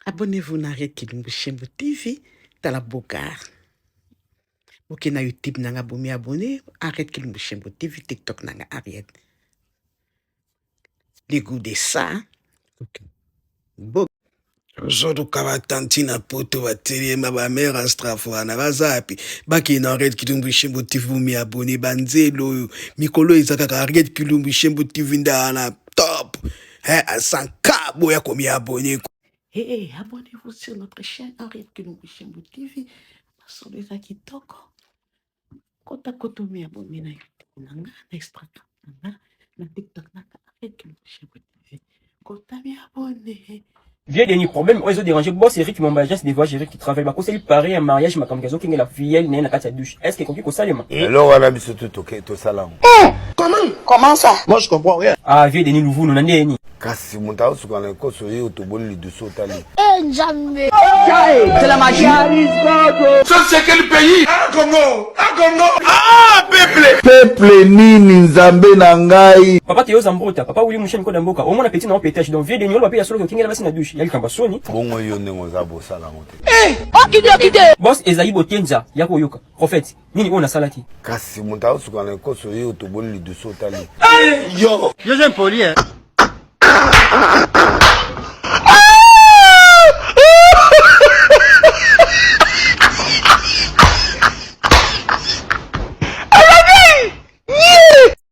Abonnez-vous na Henriette Kilumbu Shembo TV, tala Bogar. Boke na YouTube nanga bomi abonné, Henriette Kilumbu Shembo TV, TikTok nanga Henriette. Le goût de ça. Okay. Bo ozoluka batanti na poto batelema bamare astraf wana baza wapi bakende na Henriette Kilumbu Shembo TV bomi abonné banzelo oyo mikolo eza kaka Henriette Kilumbu Shembo TV nde wana top eh, à 100K boya komi abonné. Hey, hey, abonnez-vous sur notre chaîne Henriette Kilumbu Shembo TV. Masolo eza kitoko. Kota kota omi abonné na YouTube na nga, na Instagram na nga, na TikTok na nga Henriette Kilumbu Shembo TV. Kota mi abonné. Vieux Denis, problème oyo ezo déranger boss Eric Mwamba agence de voyage Eric qui travaille bakoseli pari ya mariage makambo azokengela filleule na ye na kati ya douche est ce que ekoki kosalema? Eloko wana biso tu toke tosala yango. Comment Comment ça Moi je comprends rien. Ah vieux Denis Luvunu na ndenge nini? Kasi moto aosuka na ekoso ye otoboli lidusu otali. Eh Nzambe. C'est la magie. Ça c'est quel pays? Ah Congo! Ah Congo! Ah peuple! Peuple nini nzambe na ngai. Papa Théo Zambrota, papa Willy Musheni Koda Mboka, omona petit na pétage donc vieux Denis oloba pe ya solo kokengela basi na douche ya likambo soni. Bongo yo ndenge oza bosala yango te. Okide okide. Boss Esaïe Botenza ya koyoka prophète nini oyo nasalaki? Kasi moto aosuka na ekoso ye otoboli lidusu otali. Yo! Yo j'aime poli hein.